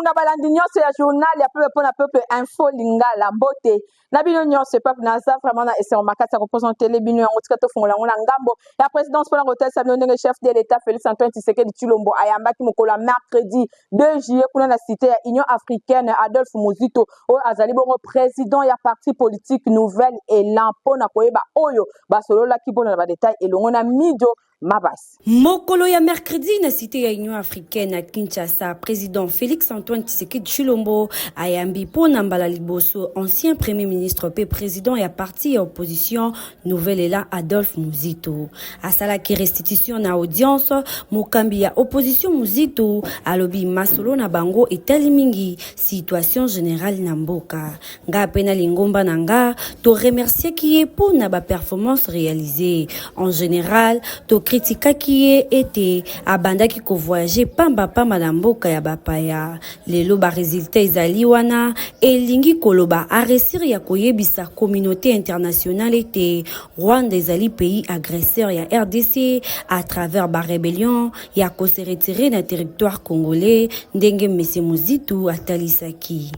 Na balandi nyonso ya journal ya peuple mpona peuple, Info Lingala, mbote na bino nyonso. Peuple, naza vraiment na esengo makasi ya kopresentele bino yango. Tika tofungola yango na ngambo ya présidence mpona kotalisa bino ndenge chef de l'État Félix Antoine Tshisekedi Tshilombo ayambaki mokolo ya mercredi 2 juillet kuna na cité ya Union africaine Adolphe Muzito, oyo azali bongo président ya parti politique Nouvel Élan, mpona koyeba oyo basololaki mpona na badetail elongo na Midio Mabasi. Mokolo ya mercredi, na cité ya Union africaine na Kinshasa, président Félix Antoine Tshisekedi Tshilombo ayambi mpo na mbala liboso ancien premier ministre mpe président ya parti ya opposition Nouvel Élan, Adolphe Muzito. Asalaki restitution na audience. Mokambi ya opposition Muzito alobi masolo na bango etali mingi situation générale na mboka. Nga mpe na lingomba na nga, toremerciaki ye mpo na baperformance réalisée en général. Tokritikaki ye ete abandaki kovoyage pambapamba na mboka ya bapaya. Lelo baresultat ezali wana, elingi koloba aréussir ya koyebisa communauté internationale ete Rwanda ezali pays agresseur ya RDC à travers barébellion, ya kose retirer na territoire congolais, ndenge Mese Muzito atalisaki.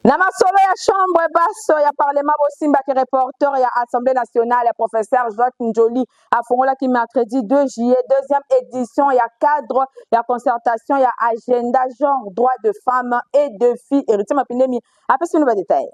Na masolo ya chambre basse ya parlement, bosimbaki reporter ya Assemblée nationale ya professeur Jacques Ndjoli afungolaki mercredi 2 juillet deuxième édition ya cadre ya concertation ya agenda genre, droit de femmes et de filles. Héritier Mapindemi apesi bino badetail.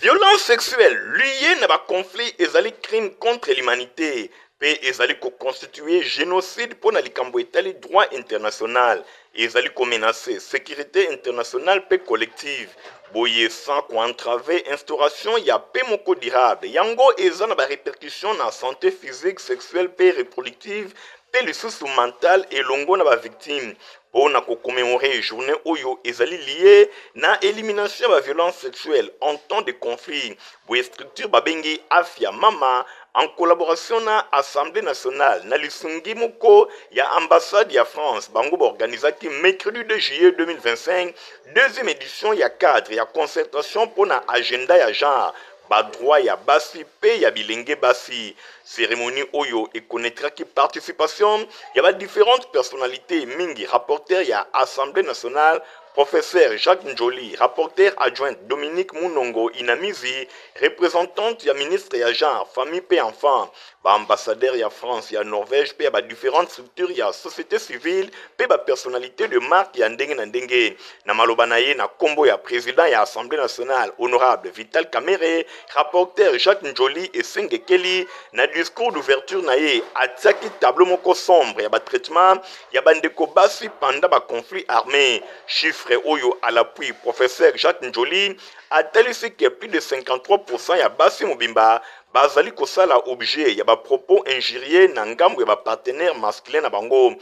Violence sexuelle liée na baconflit ezali crime contre l'humanité mpe ezali koconstitue génocide mpo na likambo etali droit international. Ezali komenace sécurité internationale mpe collective boye, sans koentrave instauration ya paix moko durable. Yango eza na barépercussion na santé physique, sexuelle mpe reproductive mpe lisusu mentale elongo na bavictime. Mpo na kocommémorer journée oyo ezali lié na élimination ya baviolence sexuelle en temps de conflit boye, structure babengi Afia Mama, en collaboration na Assemblée nationale, na lisungi moko ya ambassade ya France, bango baorganizaki mercredi 2 juillet 2025 deuxième édition ya cadre ya concertation mpo na agenda ya genre, badroit ya basi mpe ya bilenge basi. Cérémonie oyo ekonnaîtraki participation ya badifférentes personnalités mingi: rapporteur ya Assemblée nationale professeur Jacques Ndjoli, rapporteur adjointe Dominique Munongo Inamizi, représentante ya ministre ya Genre, Famille mpe Enfant, baambassadeur ya France, ya Norvège mpe ya badifférentes structures ya société civile mpe bapersonnalité de marque ya ndenge na ndenge. Na maloba na ye na nkombo ya président ya Assemblée nationale honorable Vital Kamerhe, rapporteur Jacques Ndjoli esengekeli na discours d'ouverture na ye atiaki tableau moko sombre ya batraitement ya bandeko basi pendant baconflit armé. Chiffre oyo à l'appui, professeur Jacques Ndjoli atalisi ke plus de 53 ya basi mobimba bazali kosala objet ya bapropos injurieux na ngambo ya bapartenaire masculin na bango.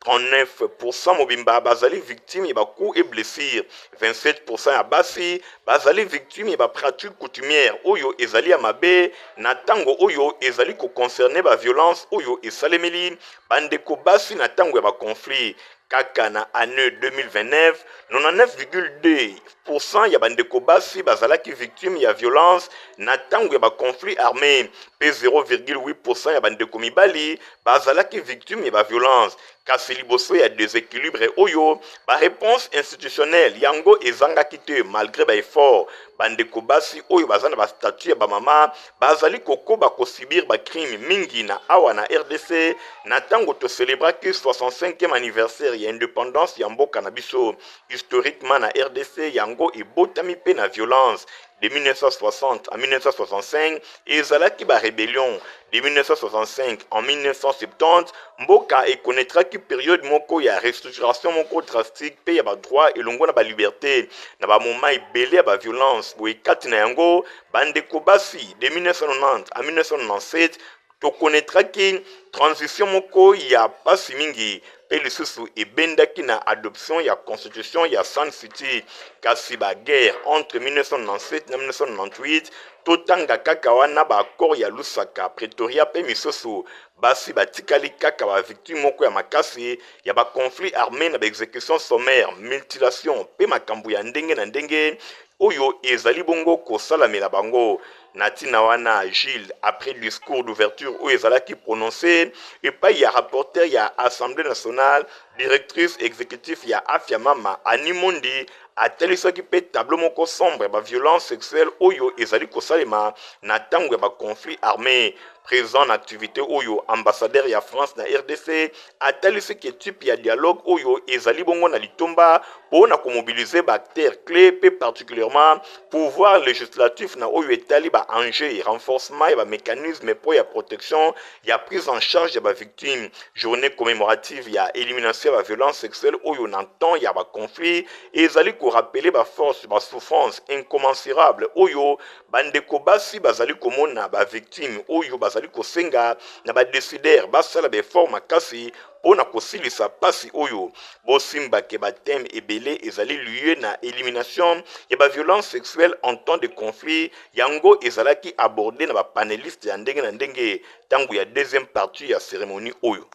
39 mobimba bazali victime ya bacoups et blessures. 27 ya basi bazali victime ya bapratique coutumière oyo ezali ya mabe na ntango oyo ezali koconcerne baviolence oyo esalemeli bandeko basi na ntango ya baconflit. Kaka na année 2029, 99,2 ya bandeko basi bazalaki victime ya violence na ntango ya baconflit armé mpe 0,8 ya bandeko mibali bazalaki victime ya baviolence. Kasi liboso ya déséquilibre oyo, baréponse institutionnelle yango ezangaki te. Malgré baeffort, bandeko basi oyo baza na bastatut ya bamama bazali kokoba kosubir bacrime mingi na awa na RDC. Na ntango tocélébraki 65e anniversaire ya indépendance ya mboka na biso, historiquement na RDC yango ebotami mpe na violence. De 1960 à 1965 ezalaki barébellion. De 1965 en 1970, mboka ekonnaîtraki période moko ya restructuration moko drastique mpe ya badroit elongo na baliberté, na bamoma ebele ya baviolence boye. Kati na yango bandeko basi, de 1990 à 1997 tokonnaîtraki transition moko ya pasi mingi mpe lisusu ebendaki na adoption ya constitution ya Sun City. Kasi baguerre entre 1997 na 1998, totanga kaka wana baaccord ya Lusaka, Pretoria mpe misusu, basi batikali kaka bavictime moko ya makasi ya baconflit armé na baexécution sommaire, mutilation mpe makambo ya ndenge na ndenge oyo ezali bongo kosalamela bango. Na ntina wana, Gilles, après discours d'ouverture oyo ezalaki prononcé epai ya rapporteur ya Assemblée nationale, directrice exécutif ya Afia Mama Ani Mondi. Atalisaki mpe tableau moko sombre ya ba violences sexuelles oyo ezali kosalema na tango ya ba conflits armes. Present na activite oyo, ambassadeur ya France na rdc atalisi que type ya dialogue oyo ezali bongo na litomba mpo na ko mobiliser ba acteurs cles mpe particulièrement pouvoir legislatif na oyo etali ba enjeux, renforcement ya ba mecanismes mpo ya protection ya prise en charge ya ba victimes. Journee commemorative ya elimination ya ba violences sexuelles oyo na temps ya ba conflits ezali ko rappeler ba forces, ba souffrances incommensurables oyo ba ndeko basi bazali komona, ba victimes oyo bazali kosenga na ba decideurs basala ba efforts makasi mpo na kosilisa pasi oyo. Bosimba ke ba thèmes ebele ezali lieu na elimination ya ba violences sexuelles en temps de conflit, yango ezalaki aborde na ba panelistes ya ndenge na ndenge tango ya deuxième partie ya ceremonie oyo.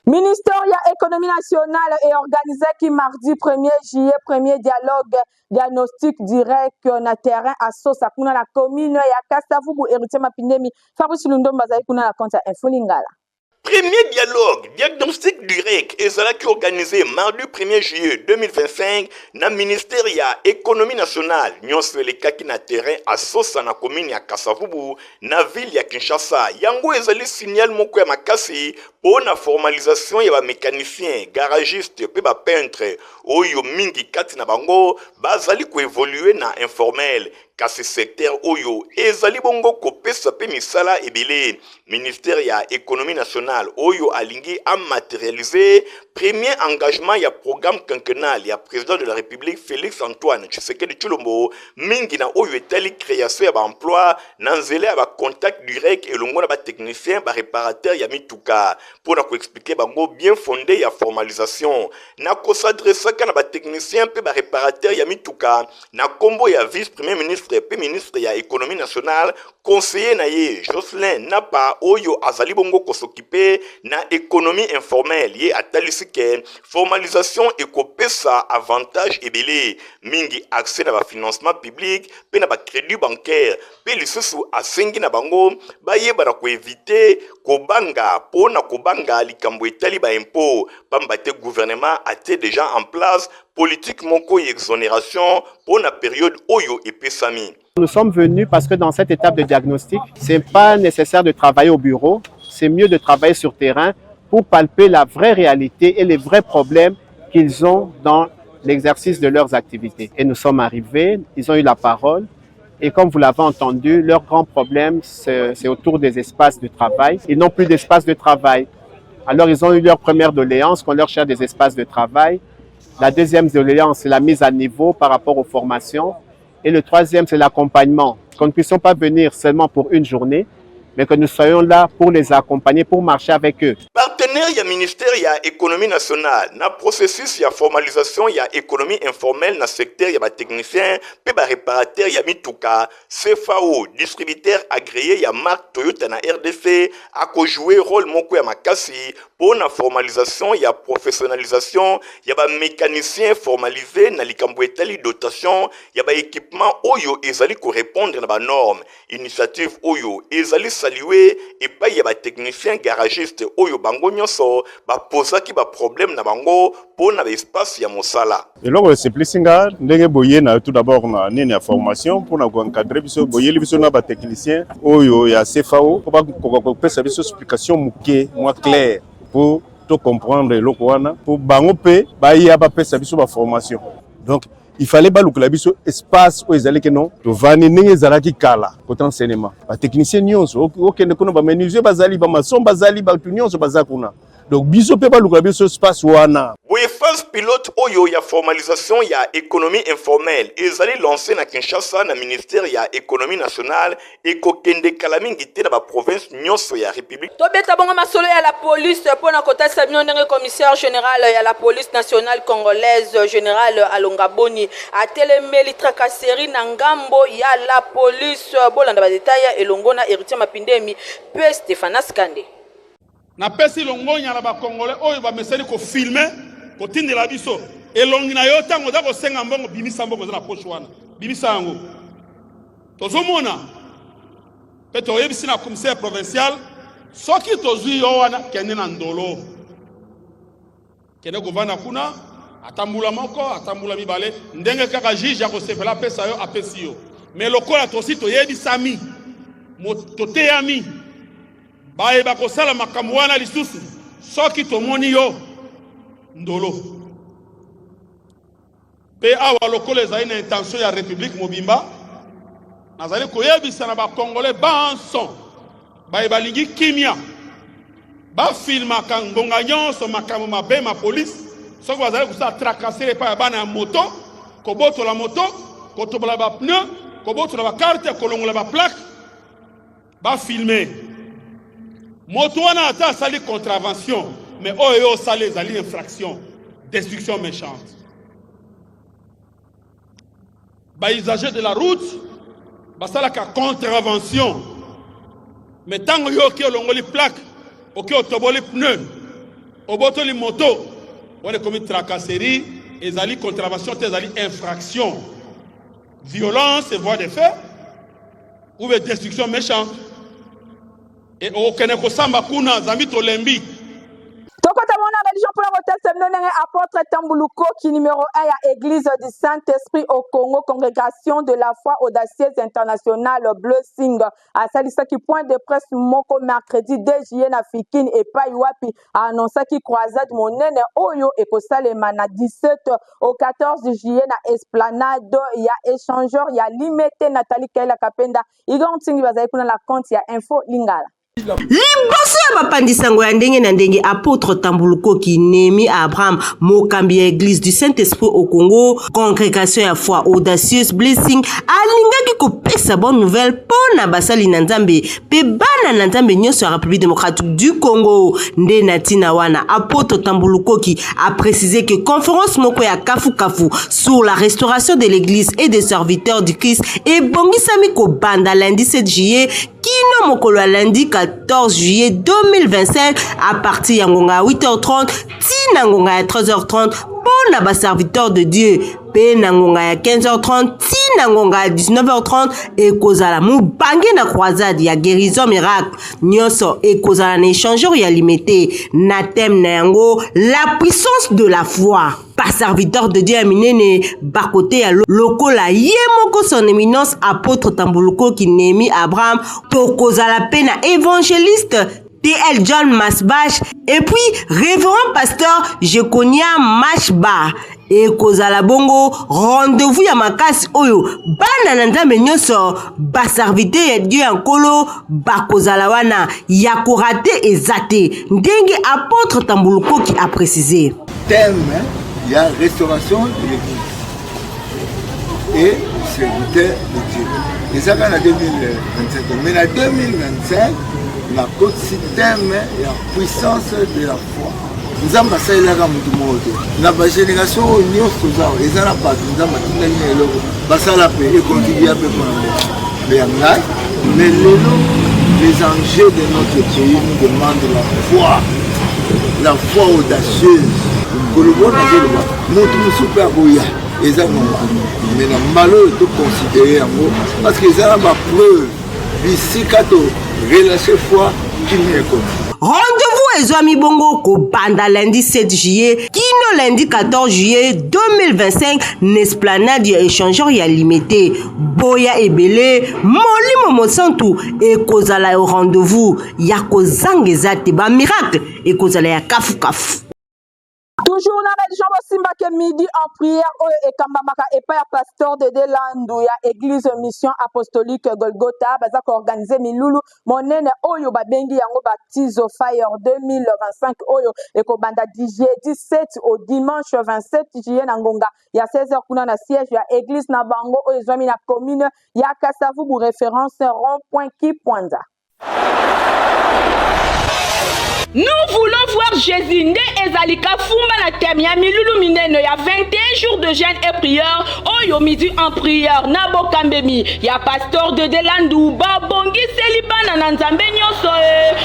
Ministère ya Economie nationale e organisaki mardi 1er juillet premier dialogue diagnostic direct na terrain Asosa kuna na commune ya Kasavubu. Héritier Mapindemi, Fabrice Lundomba azali kuna na compte ya Info Lingala. Premier dialogue diagnostic direct ezalaki organisé mardi 1er juillet 2025 na ministère ya Economie nationale. Nyonso elekaki na terrain Asosa na commune ya Kasavubu na ville ya Kinshasa. Yango ezali signal moko ya makasi mpo na formalisation ya ba mecaniciens, garagistes mpe ba peintres oyo mingi kati na bango bazali ko evoluer na informel. Kasi secteur oyo ezali bongo kopesa mpe misala ebele. Ministère ya Economie nationale oyo alingi a materialiser premier engagement ya programme quinquennal ya président de la République Félix Antoine Tshisekedi Tshilombo, mingi na oyo etali création ya ba emplois na nzela ya ba contact direct elongo na ba techniciens, ba réparateurs ya mituka mpo na ko expliquer bango bien fondé ya formalisation na ko s'adressaka na ba techniciens mpe ba réparateurs ya mituka na kombo ya vice premier ministre mpe ministre ya Economie nationale. Conseiller na ye Jocelyn Napa oyo azali bongo ko s'occuper na economie informelle, ye atalisi ke formalisation ekopesa avantage ebele mingi, accès na ba financement public mpe na ba credit bancaire, mpe lisusu asengi na bango bayeba na ko eviter kobanga mpo na kobanga likambo etali ba impots, pamba te gouvernement atie dejà en place politique moko ya exoneration mpo na periode oyo epesami. Nous sommes venus parce que dans cette étape de diagnostic, c'est pas nécessaire de travailler au bureau, c'est mieux de travailler sur terrain pour palper la vraie réalité et les vrais problèmes qu'ils ont dans l'exercice de leurs activités. Et nous sommes arrivés, ils ont eu la parole, et comme vous l'avez entendu, leur grand problème, c'est autour des espaces de travail. Ils n'ont plus d'espace de travail. Alors, ils ont eu leur première doléance, qu'on leur cherche des espaces de travail. La deuxième doléance, c'est la mise à niveau par rapport aux formations. Et le troisième, c'est l'accompagnement. Qu'on ne puisse pas venir seulement pour une journée, mais que nous soyons là pour les accompagner, pour marcher avec eux. Partenaire ya ministère ya Economie nationale na processus ya formalisation ya economie informelle na secteur ya ba techniciens mpe ba reparateurs ya mituka, CFAO, distributeur agree ya marque Toyota na rdc, ako jouer role moko ya makasi mpo na formalisation ya professionnalisation ya ba mecaniciens formalises na likambo etali dotation ya ba equipements oyo ezali ko repondre na ba normes. Initiative oyo ezali saluer epayi ya ba techniciens garagistes oyo bango nyonso ba posaki ba problèmes na bango mpo na ba espaces ya mosala. Eloko esepelisi nga ndenge boye na tout d'abord na nini ya formation mpona ko encadrer biso, boyeli biso na ba techniciens oyo ya CFAO mpo bakoka kopesa biso explication moke mwa claire mpo to comprendre eloko wana, mpo bango mpe baya bapesa biso ba formation. Donc il fallait balukela biso espace oyo ezali ke non tovandi ndenge ezalaki kala kota enseignement, ba techniciens nyonso okende kuna, ba menuisier bazali, ba maçon bazali, bato nyonso baza kuna. Donc biso pe baluka biso espace wana. Boye phase pilote oyo ya formalisation ya economie informelle ezali lance na Kinshasa na ministère ya Economie nationale ekokende kala mingi te na ba provinces nyonso ya Republique. Tobeta bongo masolo ya la police mpo na kotalisa bino ndenge commissaire general ya la police nationale congolaise general Alonga Boni atelemeli tracasserie na ngambo ya la police. Bolanda ba details elongo na Heritier Mapindemi mpe Stephanas Kande. Napesi longonya na ba congolais oyo bamesani ko filmer, kotindela biso elongi na yo ntango oza kosenga mbongo. Bimisa mbongo eza na poche wana, bimisa yango. Tozomona mpe toyebisi na commissaire provincial, soki tozwi yo wana, kende na Ndolo, kende kovanda kuna. Ata mbula moko, ata mbula mibale, ndenge kaka juge akosepela apesa yo, apesi yo. Mais lokola tosi toyebisami, toteyami, baye bakosala makambo wana lisusu, soki tomoni yo ndolo. Mpe awa lokola ezali na intention ya republique mobimba, nazali koyebisa na ba Congolais banso baye balingi kimia bafilmaka ngonga nyonso makambo mabe ma police soki bazali kosala tracasserie epai ya bana ya moto, kobotola moto, kotobola ba pneu, kobotola ba carte, kolongola ba plaque, bafilme moto wana ata asali contravention, mais oyo yo osali ezali infraction, destruction méchante. Ba usagers de la route basalaka contravention, mais ntango yo oki olongoli plaque, oki otoboli pneu, obotoli moto, wana ekomi tracasserie, ezali contravention te, ezali infraction, violence et voie de fait ou bien destruction méchante. Et okende kosamba kuna zambi tolembi. Tokota mona religion mpona kotalisa bino ndenge apôtre Tambulukoki numéro 1 ya Église du Saint-Esprit au Congo, Congrégation de la foi audacieuse internationale Blessing, asalisaki point de presse moko mercredi 2 juillet na Fikine epai wapi aannonsaki croisade monene oyo ekosalema na 17 au 14 juillet na esplanade ya échangeur ya Limete. Nathalie Kaila Kapenda, Igor Ntingi bazali kuna na compte ya Info Lingala. Liboso ya bapandisango ya ndenge na ndenge, apôtre Tambulukoki Nehemi Abraham, mokambi ya Église du Saint-Esprit au Congo, Congrégation ya foi audacieuse Blessing, alingaki kopesa bonne nouvelle mpo na basali na Nzambe mpe bana na Nzambe nyonso ya République démocratique du Congo. Nde na ntina wana apôtre Tambulukoki a précisé que conférence moko ya kafukafu sur la restauration de l'Église et des serviteurs du Christ ebongisami kobanda lundi 7 juillet kino mokolo ya lundi 14 juillet 2025 à partir ya ngonga ya 8h30 ti na ngonga ya 13h30 mpo na baserviteur de Dieu, mpe na ngonga ya 15h30 ti na ngonga ya 19h30 ekozala mobange na croisade ya guérison miracle. Nyonso ekozala na échangeur ya Limete na thème na yango la puissance de la foi. Baserviteur de Dieu ya minene bakote ya lokola ye moko son éminence apôtre Tambulukoki Nehemi Abraham, tokozala mpe na évangéliste TL John Masbach et puis révérend pasteur Jekonia Mashba. Ekozala bongo rendez-vous ya makasi oyo bana na Nzambe nyonso baserviteur ya Dieu ya Nkolo bakozala wana, ya korate eza te, ndenge apôtre Tambulukoki a précisé. Thème ya restauration de l'église et serviteur de Dieu eza kaka na 2025, mais na 2025 nakotisi thème ya puissance de la foi. Nzambe asalelaka motu moko te na bagénération oyo nyonso toza, eza na bato Nzambe atindaki na eloko basala mpe econtribua mpe mpona mboka mpe ya ngai. Mais lelo les enjeux de notre pays nous demandent la foi, la foi audacieuse. Koloba nazoloba, motu mosusu mpe akoya, eza normal, mais na mbala oyo toconsidere yango parce que eza na bapreuve bisika to relâche foi, kimia ekoti. Rendez-vous ezwami bongo kobanda lundi 7 juillet kino lundi 14 juillet 2025 na esplanade ya échangeur ya Limete. Boya ebele, molimo mosantu ekozala au rendez-vous ya kozanga eza te, ba miracle ekozala ya kafukafu. Toujours na religion, bosimbake midi en prière oyo ekambamaka epai ya pasteur Dede Landu ya Église Mission Apostolique Golgotha baza koorganize milulu monene oyo babengi yango Baptizo Fire 2025 oyo ekobanda du jeudi 7 au dimanche 27 juillet na ngonga ya 16h kuna na siège ya église na bango oyo ezwami na commune ya Kasavubu, référence rond point Kipwanza. Nous voulons voir Jésus nde ezali kafumba na thème ya milulu minene ya 21 jours de jeûne et prière oyo midi en prière na bokambemi ya pasteur Dede Landu babongiseli bana na Nzambe nyonso e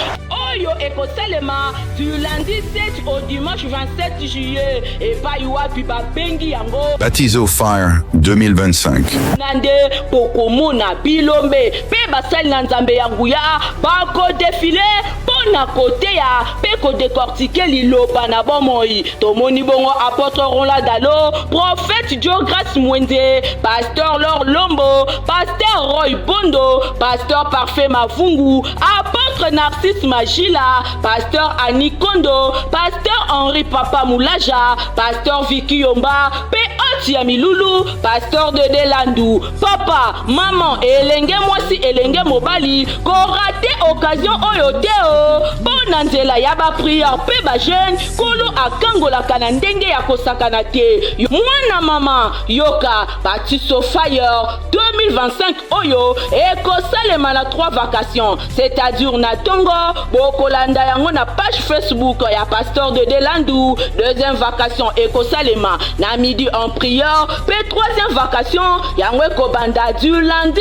oyo ekosalema du lundi 7 au dimanche 27 juillet epai wapi babengi yango Baptizo Fire 2025. Na nde bokomona bilombe mpe basali na Nzambe ya nguya bakodefile mpo na koteya. Kotanga mpe kodecortiquer liloba na bomoi. Tomoni bongo Apotre Ronla Dalo, Prophète Joe Grace Mwenze, Pasteur Laure Lombo, Pasteur Roy Bondo, Pasteur Parfait Mavungu, Apôtre Narcisse Majila, Pasteur Annie Kondo, Pasteur Henri Papa Mulaja, Pasteur Vicky Yomba, mpe hôte ya milulu, Pasteur Dede Landu. Papa, maman, elenge mwasi, elenge mobali, korate occasion oyo te o. Mpo na nzela ya ba prière mpe ba jeûne, Nkolo akangolaka na ndenge ya kosakana te. Mwana mama, yoka, Batiso Fire 2025 oyo ekosalema na 3 vacations, c'est-à-dire na tongo, bokolanda yango na page Facebook ya Pasteur Dede Landu. Deuxième vacation ekosalema na midi en prière, pe troisième vacation yango ekobanda du lundi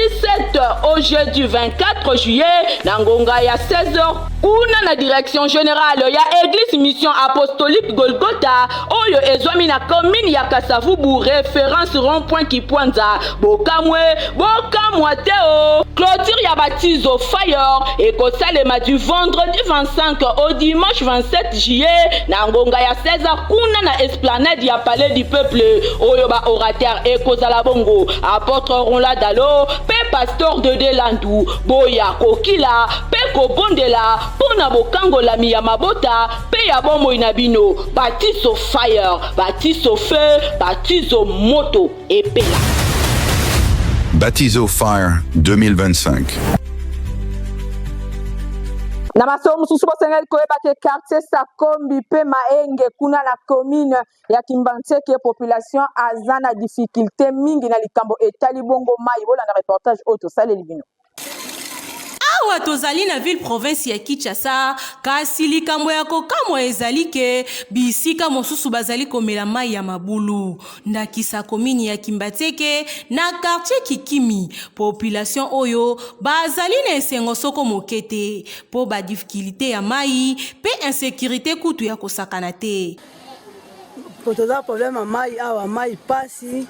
7 au jeudi 24 juillet na ngonga ya 16h kuna na direction générale ya Église Mission Apostolique Golgotha oyo ezwami na commune ya Kasavubu, référence rond-point Kipwanza. Bokamwe, bokamwa te o. Clôture ya batizo fire ekosalema du vendredi 25 au dimanche 27 juillet na ngonga ya 16h kuna na esplanade ya Palais du Peuple. Oyo ba orateur ekozala bongo Apôtre Ronla Dalo pe Pasteur Dede Landu. Boya kokila pe kobondela mpo na bokangolami ya mabota pe ya bomoi na bino. Batizo fire, batizo feu, batizo moto epela. Batizo Fire 2025. Na masolo mosusu, bosengeli koyeba ke quartier Sakombi mpe Maenge kuna na commune ya Kimbanseke, population aza na difficulté mingi na likambo etali bongo mai. Bolanda reportage oyo tosaleli bino. Awa tozali na ville province ya Kinshasa, kasi likambo ya kokamwa ezali ke bisika mosusu bazali komela mai ya mabulu. Ndakisa komini ya Kimbanseke na quartier Kikimi, population oyo bazali na esengo soko moke te po ba difficultes ya mai pe insecurite kutu ya kosakana te. Po toza problème ya mai awa, mai pasi,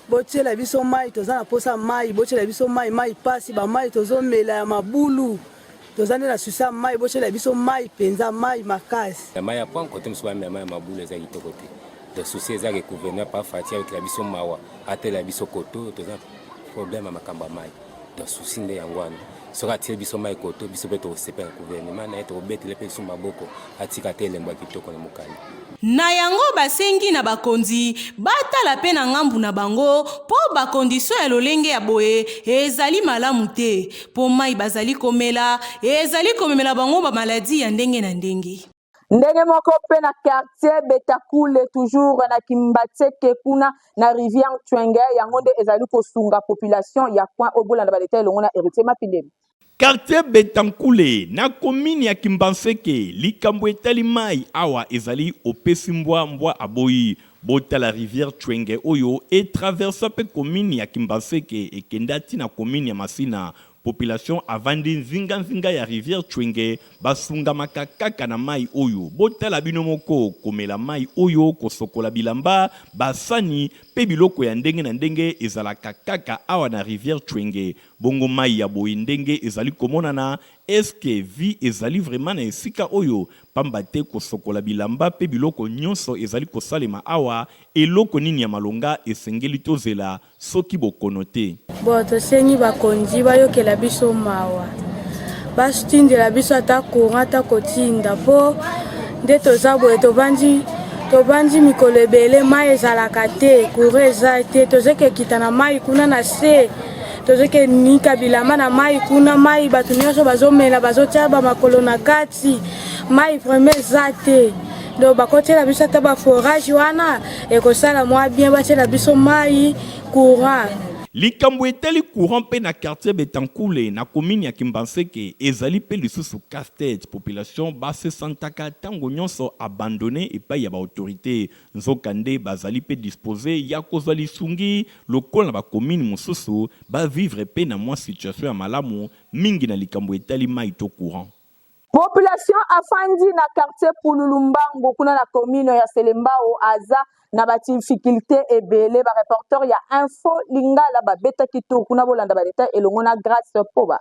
botiela biso mai, toza na posa mai, botiela biso mai, mai pasi, ba mai tozomela ya mabulu, toza nde na susi ya mai, botiela biso mai mpenza, mai makasi. Ya mai ya pont kote mosusu bamela mai ya mabulu eza kitoko te. Donc souci eza ke gouverneur pa Fatshi ayokela biso mawa, atela biso koto, toza problème ya makambo ya mai. Donc souci nde yango wana. Soki atieli biso mai koto, biso mpe tokosepela gouvernement na ye, tokobetela mpe biso maboko, atika te elembo ya kitoko na mokanda. Na yango basengi na bakonzi batala pe na ngambu na bango po ba conditions ya lolenge ya boye ezali malamu te po mayi bazali komela ezali komemela bango ba maladies ya ndenge na ndenge. Ndenge moko pe na quartier Betakule toujours na Kimbatseke kuna na rivière Tshwenge, yango nde ezali kosunga population ya coin oyo. Bolanda ba details elongo na Heritier Mapindemi. Quartier Betankule na commune ya Kimbanseke, likambo etali mayi awa ezali opesi mbwa, mbwa aboyi. Botala rivière Tshwenge oyo e traversa pe commune ya Kimbanseke ekenda ti na commune ya Masina. Population avandi nzinga nzinga ya rivière Tshwenge basungamaka kaka na mayi oyo. Botala bino moko, komela mayi oyo, kosokola bilamba, ba sani pe biloko ya ndenge na ndenge ezalaka kaka awa na rivière Tshwenge. Bongo mayi ya boye ndenge ezali komonana, est-ce que vie ezali vraiment na esika oyo? Pamba te kosokola bilamba pe biloko nionso ezali kosalema awa, eloko nini ya malonga esengeli tozela soki bokono te? Bon tosengi bakonzi bayokela biso mawa, batindela biso ata courant ata kotinda, po nde toza boye tobandi tobandi mikolo ebele mai ezalaka te, courant eza te, tozokekita na mai kuna na se, tozokenika bilamba na mai kuna, mai bato nyonso bazomela, bazotia bamakolo na kati, mai vraiment eza te. Donc bakotiela biso ata ba forage wana ekosala mwa bien, batiela biso mai, courant. Likambo etali courant mpe na quartier Betankule na commune ya Kimbanseke ezali mpe lisusu casse-tete, population ba se sentaka tango nionso abandonne epayi ya ba autorites, nzoka nde bazali mpe disposer ya kozwa lisungi lokola na ba communes mosusu ba vivre mpe na mwa situation ya malamu mingi na likambo etali mayi to courant. Population afandi na quartier Pululu Mbangu kuna na commune ya Selembao aza na ba difficultes ebele. Ba reporters ya Info Lingala babetaki tour kuna, bolanda ba details elongo na Grace Poba.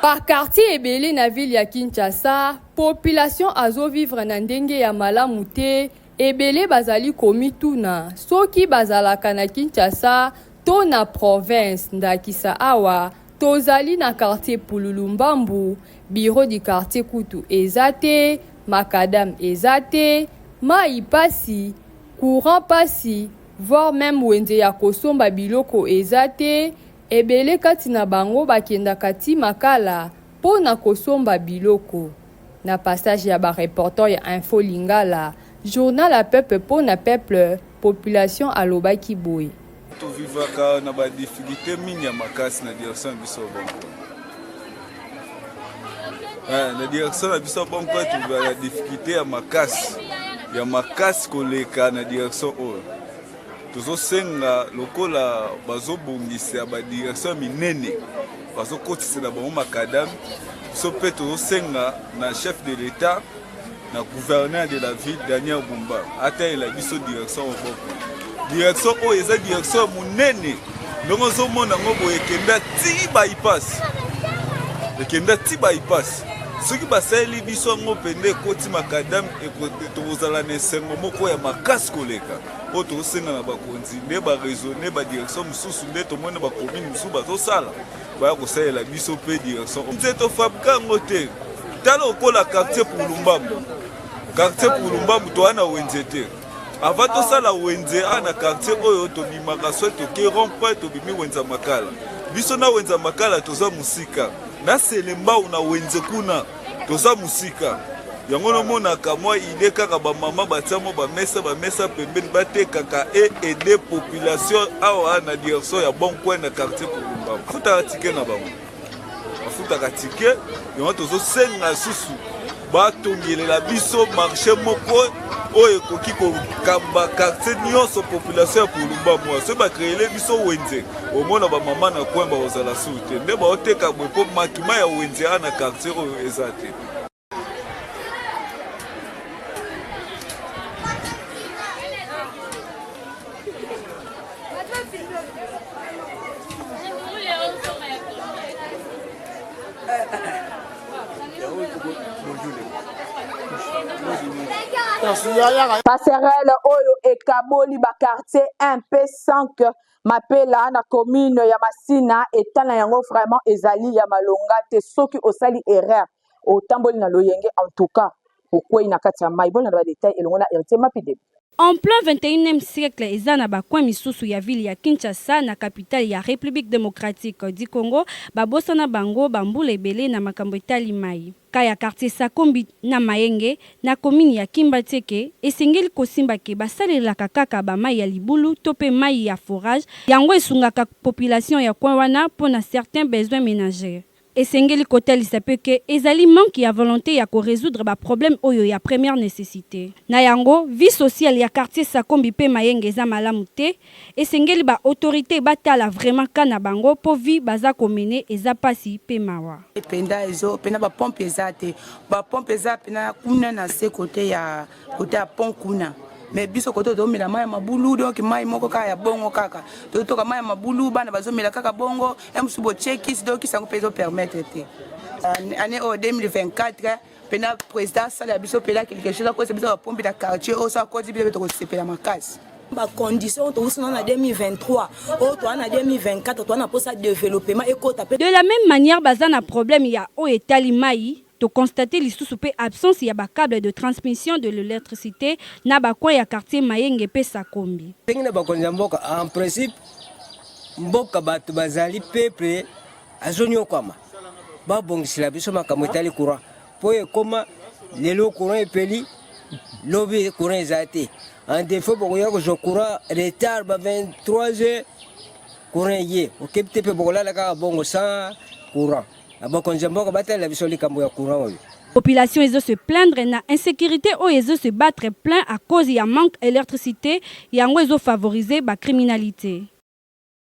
Ba quartier ebele na ville ya Kinshasa, population azo vivre na ndenge ya malamu te, ebele bazali komituna soki bazalaka na Kinshasa to na province, ndakisa awa tozali na quartier Pululu Mbambu, bureau du quartier kutu eza te, macadam eza te, mayi pasi, courant pasi, voir meme wenze ya kosomba biloko eza te, Ebele kati na bango bakendaka tii Makala mpo na kosomba biloko. Na passage ya ba reporters ya Info Lingala, journal ya peuple mpo na peuple, population alobaki boye. To vivaka na ba difficultes mingi ya makasi na direction na biso ya Bongo. Eh, na direction na biso ya Bongo to vivaka na difficulté ya makasi ya makasi koleka na direction oyo. Tozosenga lokola bazobongisa ba direction ya minene bazokotisela bango makadame, biso mpe tozosenga na chef de l'etat na gouverneur de la ville Daniel Bumba atalela biso direction Oboko. Direction oyo eza direction ya monene ndenge ozomona yango boye, ekenda ti bypass, ekenda ti bypass. Soki basaleli biso yango mpenza ekoti makadame, tokozala na esengo moko ya makasi koleka. Oyo tozosenga na bakonzi nde ba raisonne ba direction mosusu nde tomoni na ba commune mosusu bazosala baya kosalela biso mpe direction nze tofabrika yango te. Tala okola quartier Pulumbambu, quartier Pulumbambu toa na wenze te. Avant tosala wenze a na quartier oyo tobimaka soit toke rond point tobimi wenza makala. Biso na wenza makala toza mosika na Selembao na wenze kuna toza mosika yango nomonaka mwa ide kaka bamama batia mwa bamesa bamesa pembeni batekaka e aide population awa na direction ya bon coin na quartier Kulumba. Bafutaka tike na bango, bafutaka tike yango tozosenga susu batongelela biso marché moko oyo ekoki kokamba quartier nyonso population ya Kulumba mwa soki bakreele biso wenze omona bamama na coin bakozala sur te nde baoteka boye mpo makima ya wenze a na quartier oyo eza te. Passerelle oyo ekaboli ba quartier 1 mpe 5 Mapela na commune ya Masina etat na yango vraiment ezali ya malonga te soki osali erreur otamboli na loyenge en tout cas okwei na kati ya mayi bolanda ba detail elongo na Heritier Mapidebe. En plein 21 ème siècle eza na ba coins misusu ya ville ya Kinshasa na capitale ya Republique democratique du Congo babosana bango ba mbula ebele na makambo etali mayi. Cas ya quartier Sakombi na Mayenge na commune ya Kimbanseke esengeli kosimba ke basalelaka kaka ba mayi ya libulu to pe mayi ya forage, yango esungaka population ya coin wana po na certains besoins menagers. Esengeli kotalisa pe ke ezali manque ya volonte ya ko resoudre ba problèmes oyo ya première necessite. Na yango, vie sociale ya quartier Sakombi pe Mayenge eza malamu te, esengeli ba autorites batala vraiment cas na bango po vie baza ko mener eza pasi pe mawa. Penda ezo pena ba pompe eza te ba pompe eza pena kuna na se kote ya kote ya pont kuna mais biso kote tozomela mai ya mabulu donc mai moko kaka ya bongo kaka tozotoka mai ya mabulu bana bazomela kaka bongo ya mosusu botie kisi donc kisi yango mpe ezopermettre te année oyo 2024 pena président asala biso pena quelque chose akosa biso bapompe na quartier oyo so akoti biso mpe tokosepela makasi bacondition oyo towusi na 2023 oyo toa na 2024 toa na mposa développement ekota mpe De la meme manière baza na problème ya oyo etali mayi, to constater lisusu pe absence ya ba câbles de transmission de l'electricite na ba coins ya quartier Mayenge pe Sakombi. Ndenge na bakonzi ya mboka en principe mboka bato bazali peuple azonyokwama babongisela biso makambo etali courant mpo ekoma lelo courant epeli lobi courant eza te en défaut bokoya kozwa courant retard ba 23 heures courant eye okebi te mpe bokolala kaka bongo sans courant na bakonzi ya mboka batalela biso likambo ya courant oyo Population ezo se plaindre na insecurite oyo ezo se battre plein à cause ya manque electricite yango ezo favoriser ba criminalite.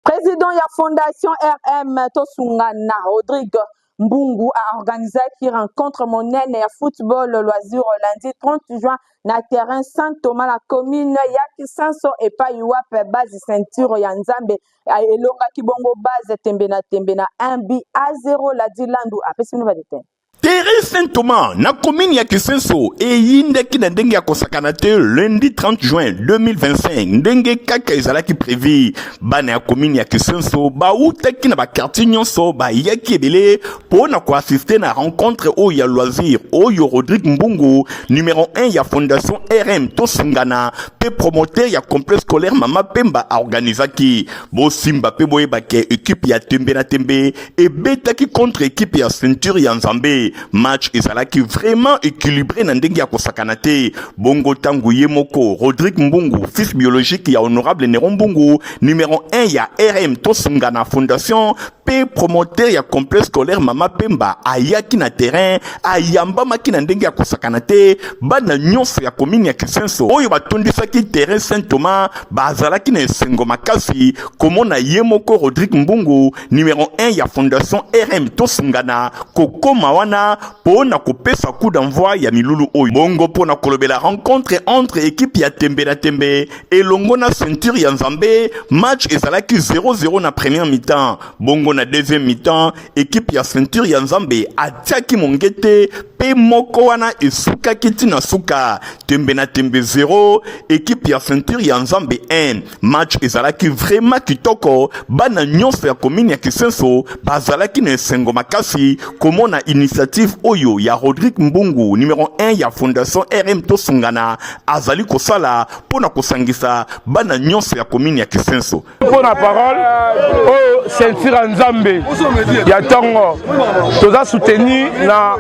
President ya fondation RM Tosungana Rodrigue. Mbungu aorganizaki rencontre monene ya football loisir lundi 30 juin na terrain Saint Thomas na commune ya Kisenso epai wapi base ceinture ya Nzambe elongaki bongo base tembe na tembe na 1 but à 0. Ladi Landu apesi bino ba détails. Terrain Saint Thomas na commune ya Kisenso eyindaki na ndenge ya kosakana te lundi 30 juin 2025 ndenge kaka ezalaki prévu. Bana ya commune ya Kisenso bautaki na baquartier nyonso bayaki ebele mpo na koassiste na rencontre oyo ya loisir oyo Rodrigue Mbungu, numero 1 ya fondation RM Tosungana mpe promoteur ya complexe scolaire Mama Pemba aorganizaki. Bosimba mpe boyeba ke ekipe ya tembe na tembe ebetaki contre ekipe ya ceinture ya Nzambe. Match ezalaki vraiment équilibré na ndenge ya kosakana te. Bongo ntango ye moko Rodrigue Mbungu, fils biologique ya honorable Neron Mbungu, numero 1 ya RM Tosungana Fondation mpe promoteur ya complexe scolaire Mama Pemba, ayaki na terrain, ayambamaki na ndenge ya kosakana te. Bana nyonso ya commune ya Kisenso oyo batondisaki terrain Saint Thomas bazalaki na esengo makasi komona ye moko Rodrigue Mbungu, numero 1 ya fondation RM Tosungana, kokoma wana mpo na kopesa coup d'envoi ya milulu oyo. Bongo mpo na kolobela rencontre entre ekipe ya tembe na tembe elongo na ceinture ya Nzambe, match ezalaki 0-0 na première mi-temps. Bongo na deuxième mi-temps, ekipe ya ceinture ya Nzambe atiaki mongete mpe moko wana esukaki ntina suka tembe na tembe 0, ekipe ya ceinture ya Nzambe 1. Match ezalaki vraiment kitoko. Bana nyonso ya commune ya Kisenso bazalaki na esengo makasi komona initiative oyo ya Rodrigue Mbungu, numero 1 ya fondation RM Tosungana, azali kosala mpo na kosangisa bana nyonso ya commune ya Kisenso. Mpo na parole oyo, ceinture ya Nzambe ya ntongo, toza soutenir na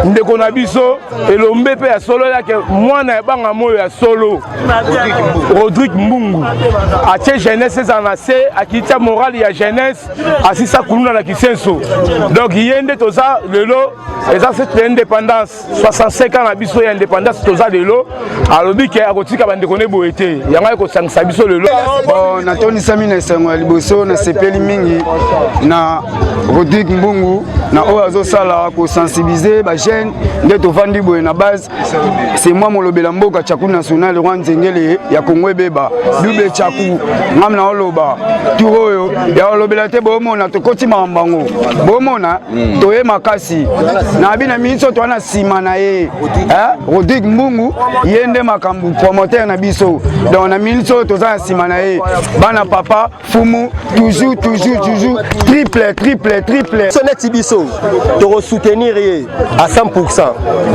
ndeko na biso elombe mpe ya solo yake mwana ya banga moyo ya solo Rodrigue Mbungu. Atie jeunesse ezala na se, akitia morale ya jeunesse, asisa kuluna na Kisenso. Donc ye nde toza lelo, eza cette indépendance, 65 ans na biso ya indépendance toza lelo. Alobi ke akotika bandeko ne boye te, yango ekosangisa biso lelo. Bon, natonisami na esengo ya liboso. Nasepeli mingi na Rodrigue Mbungu na oyo azosala kosensibiliser bajeune. Nde tovandi boye na base, c'est moi molobela mboka Tchaku national, roi Nzengele ya Kongo ebeba, double Tchaku. Ngam na oloba tour oyo ya olobela te. Bomona tokoti makambo yango, bomona toye makasi na bina miso toa na nsima na ye. Rodrigue Mbungu, ye nde makambo, promoteur na biso. Donc na miniti oyo toza na nsima na ye. Bana papa Fumu, toujours, toujours, toujours, triple, triple, triple. So neti biso tokosoutenir ye à 100,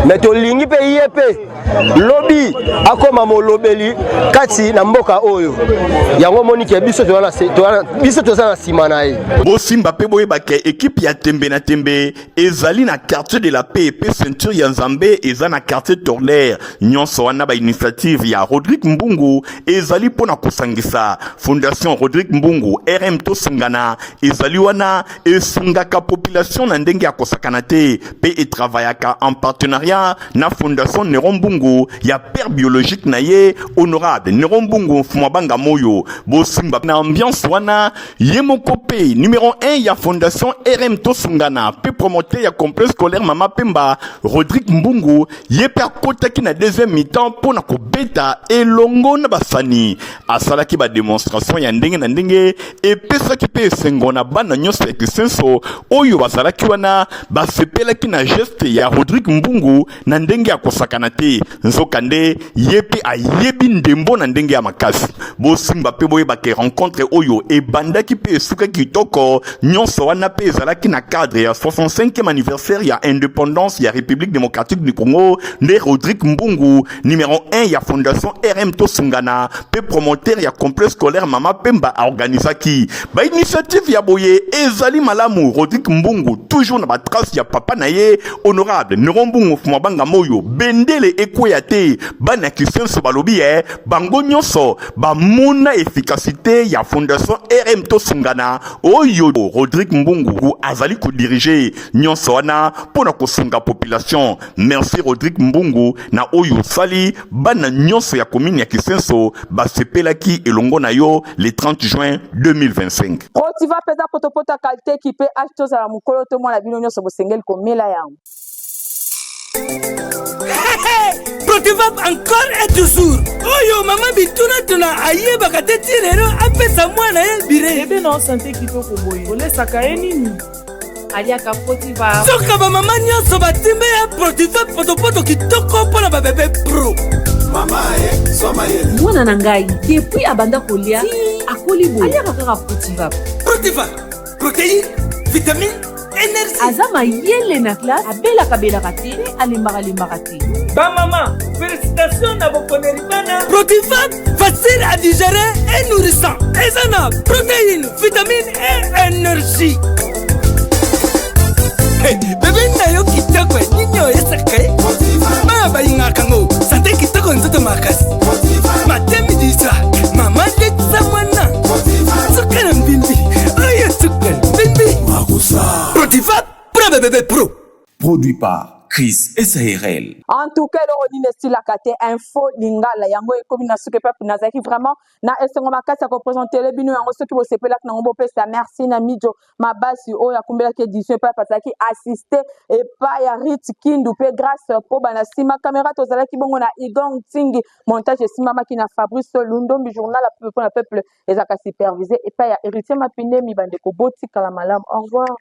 mais tolingi mpe ye mpe lobi akoma molobeli kati na mboka oyo. Yango omoni ke biso toza na nsima na ye. Bosimba mpe boyeba ke ekipe ya tembe na tembe ezali na quartier de la Paix mpe ceinture ya Nzambe eza na quartier Torler. Nyonso wana bainitiative ya Rodrigue Mbungu ezali mpo na kosangisa. Fondation Rodrigue Mbungu RM Tosungana ezali wana, esungaka population na ndenge ya kosakana te mpe etravayaka en partenariat na fondation Neron Mbungu ya père biologique na ye, honorable Neron Mbungu Mfumwa Banga Moyo. Bosimba na ambiance wana, ye moko mpe numero 1 ya fondation RM Tosungana mpe promoteur ya complexe scolaire Mama Pemba, Rodrigue Mbungu, ye mpe akotaki na deuxième mi-temps mpo na kobeta elongo na basani. Asalaki bademonstration ya ndenge na ndenge, epesaki mpe esengo na bana nyonso ya Kisenso oyo bazalaki wana. Basepelaki na geste ya Rodrigue Mbungu na ndenge ya kosakana te, nzokande ye mpe ayebi ndembo na ndenge ya makasi. Bosimba mpe boyeba ke rencontre oyo ebandaki mpe esukaki kitoko. Nyonso wana mpe ezalaki na cadre ya 65e anniversaire ya indépendance ya République démocratique du Congo. Nde Rodrigue Mbungu, numero 1 ya fondation RM Tosungana mpe promoteur ya complexe scolaire Mama Pemba, aorganizaki bainitiative ya boye. Ezali malamu. Rodrigue Mbungu toujours na batrace ya papa na ye, honorable Neron Mbungu Fuma Banga Moyo. Bendele ekweya te. Bana ya Kisenso balobi ye bango nyonso bamona efficacité ya fondation RM Tosungana oyo Rodrigue Mbungu azali kodirige. Nyonso wana mpo na kosunga population. Merci Rodrigue Mbungu na oyo osali. Bana nyonso ya commune ya Kisenso basepelaki elongo na yo le 30 juin 2025. Protiva mpenza potopoto ya kalite kipe h tozala mokolo to mwana bino nyonso bosengeli komela yango. Protivap encore et toujours oyo mama bitunatuna ayebaka te ti lelo apesa mwana ye bire bebe na sante kitoko boye olesaka ye nini aliaka protiva soka bamama nyonso batimbe ya protivap potopoto kitoko mpo na babebe pro mama ye soma ye mwana na ngai depuis abanda kolia akoli boye aliaka kaka protivap protiva protéine vitamine energie aza mayele na classe abelaka belaka te mpe alembaka lembaka te. Bamama, félicitation na boponeli bana. Protifat, facile à digérer et nourrissant. Eza na protéine, vitamine et énergie. Hey, bebe na yo kitoko nini oyesaka ye bana balingaka ngo sante kitoko nzoto makasi matemi disa mama lekisa mwana suka na mbimbi oyo suka na mbimbi protiva pro bebebe pro. Produit par Chris SARL. En tout cas, eloko nini esilaka te info lingala yango ekomi na suka epapi nazalaki vraiment na esengo makasi ya kopresentele bino yango soki bosepelaki nango bopesa merci na mijo mabasi oyo akumbelaki edition epai azalaki assiste epai ya rit kindu mpe grace poba na nsima kamera tozalaki bongo na igong ntingi montage esimbamaki na fabrice lundombi journal ya peuple mpo na peuple ezalaka supervise epai ya héritier mapindemi bandeko botikala malamu au revoir.